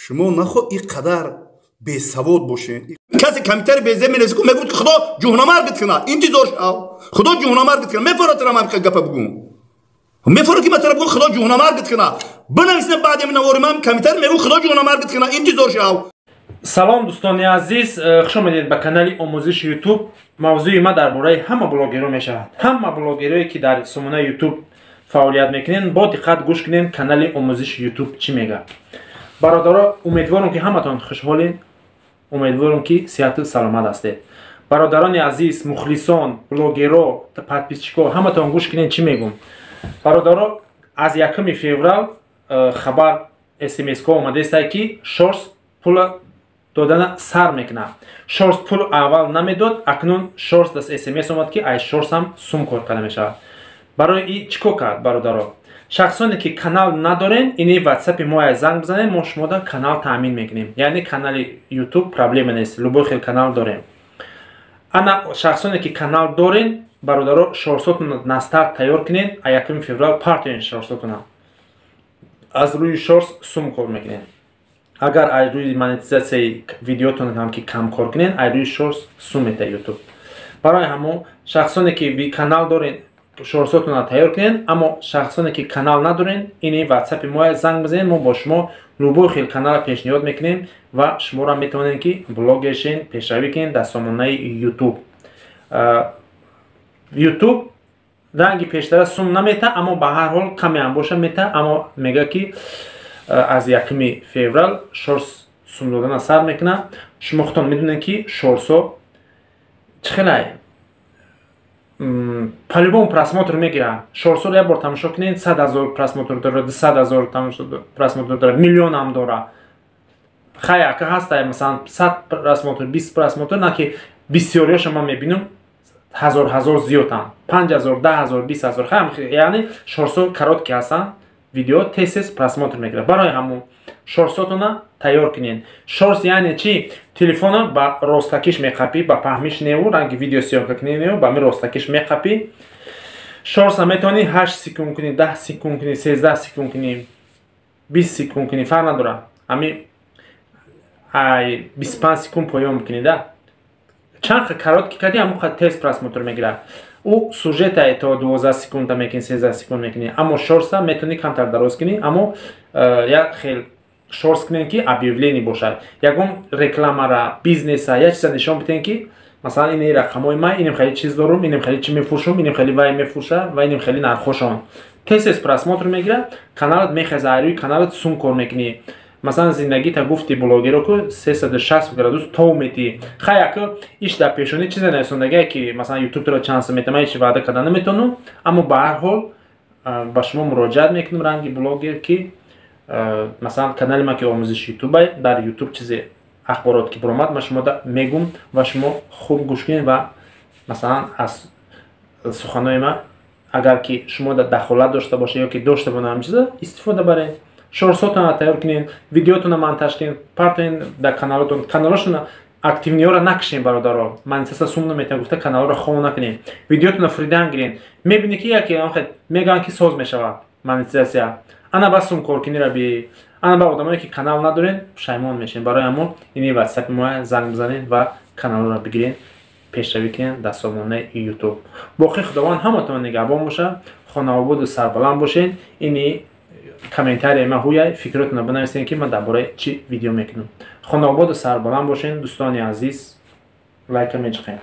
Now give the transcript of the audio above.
Шумо нахо ин қадар бесавод бошед. Касе компютер безе менависа, мегӯяд, ки Худо ҷуҳнамаргит кунад, интизор шав, Худо ҷуҳнамаргит кунад. Мефорад тара ман гапа бугум, мефорад ки ман тара бугум, Худо ҷуҳнамаргит кунад. Бинависем баъди навори ман компютер мегӯ, Худо ҷуҳнамаргит кунад, интизор шав. Салом, дӯстони азиз, хуш омадед ба канали омӯзиши Ютуб. Мавзӯи ма дар бораи ҳама блогерҳо мешавад. Ҳама блогерое, ки дар сомонаи Ютуб фаъолият мекунед, бо диққат гӯш кунед, канали омӯзиши Ютуб чӣ мегӯяд. Бародаро, умедворам, ки ҳаматон хушҳолед, умедворам, ки сиҳату саломат ҳастед. Бародарони азиз, мухлисон, блогерро, подписчикҳо, ҳаматон гӯш кунед, чӣ мегӯм. Бародаро, аз 1 феврал хабар, смсҳо омадаистад, ки Шортс пула додана сар мекунад. Шортс пул аввал намедод, акнун Шортс даст смс омад, ки ай Шортс ҳам сум кор карда мешавад. Барои и чӣ кор кард, бародаро? Шахсоне, ки канал надорен, ини ватсапи мо занг бизанед, мо шумода канал таъмин мекунем. Яъне канали Ютуб проблема нест, любой хел канал дорем. Ана шахсоне, ки канал дорен, бародаро, шортсотона на старт тайёр кунед, а 1 феврал партоен шортсотона. Аз рӯи Шортс сум кор мекунед. Агар аз рӯи монетизатсияи видеотон ҳам ки кам кор кунед, аз рӯи Шортс сум мета Ютуб. Барои ҳамон шахсоне, ки канал дорен, шортсотонро тайёр кунед. Аммо шахсоне, ки канал надорен, ини ватсапи мо занг бизанед, мо бо шумо любой хел каналро пешниҳод мекунем ва шуморо метавонед, ки блогер шен, пешравӣ кунед дар сомонаи Ютуб. Ютуб ранги пештара сум намета, аммо ба ҳар ҳол камеам боша мета. Аммо мега, ки аз 1 феврал Шортс сум додана сар мекунад. Шумо худтон медонед, ки шортсо чӣ хелай по-любому просмотр мегирад. Шортсоро як бор тамошо кунед, 100 000 просмотр дорад, 200 000 просмотр дорад, миллионам дорад. Хай, ака ҳаста, масалан, 100 просмотр, 20 просмотр, на ки бисёриёша ман мебинам, ҳазор ҳазор зиёданд, 5000, 10 000, 20 000. Хай, яъне шортсо короткий ҳастанд, видео тез тез просмотр мегирад. Барои ҳамун шортсотона тайёр кунед. Шортс яъне чӣ? Телефона ба ростакиш меқапӣ, ба паҳмиш неву ранги видео съёмка кунӣ неву, ба ми ростакиш меқапӣ. Шортса метавонӣ 8 секунд кунӣ, 10 секунд кунӣ, 13 секунд кунӣ, 20 секунд кунӣ, фарқ надорад. Ҳами ай 25 секунд поён бикунӣ да. Чанд короткий кардӣ, ҳамон қадр тез просмотр мегирад. Ӯ сюжета то 12 секунда мекунӣ, 13 секунд мекунӣ. Аммо шортса метавонӣ камтар дароз кунӣ, аммо як хел шортс кунем, ки объявление бошад, ягон рекламара, бизнеса, як чиза нишон бидем, ки масалан, ин рақамҳои ман, инем хеле чиз дорум, инем хеле чӣ мефурӯшум, инем хеле вай мефурӯша ва инем хеле нархошон. Тез тез просмотр мегирад, каналат мехеза, рӯи каналат сум кор мекунӣ. Масалан, зиндагита гуфти блогеро ку 360 градус тов метӣ. Хай, ака иш дар пешонӣ чизе нависондагие, ки масалан, Ютуб туро чанд сум метама, ҳечи ваъда карда наметавонам, аммо ба ҳар ҳол ба шумо муроҷиат мекунам ранги блогер, ки масалан, канали ман, ки омӯзиши Ютубай, дар Ютуб чизе ахборот ки буромад, ман шумода мегум ва шумо хуб гӯш кунед. Ва масалан, аз суханои ман агар ки шумо дахолат дошта бошед ё ки дошта бо ҳамин чиза, истифода баред. Шортсотонро тайёр кунед, видеотонро монтаж кунед, партоед дар каналотон. Каналошона активныйҳоро накушем, бародаро. Монетизатсия сум наметавон гуфта, каналҳоро хом накунем, видеотонро фуридан гирем. Мебинӣ, ки яке мегӯянд, ки соз мешавад монетизатсия, ана ба сум коркунира би. Ана ба одамое, ки канал надорен, пушаймон мешем. Барои ҳамон ини ватсапи мо занг бизанед ва каналҳоро бигиред, пешравӣ кунед дар сомонаи Ютуб. Боқӣ Худованд ҳаматон нигаҳбон бошад, хонаободу сарбаланд бошед. Ини комментария ма ҳуяй, фикротонро бинависед, ки ман дар бораи чӣ видео мекунам. Хонаободу сарбаланд бошед, дӯстони азиз. Лайка мечиқем.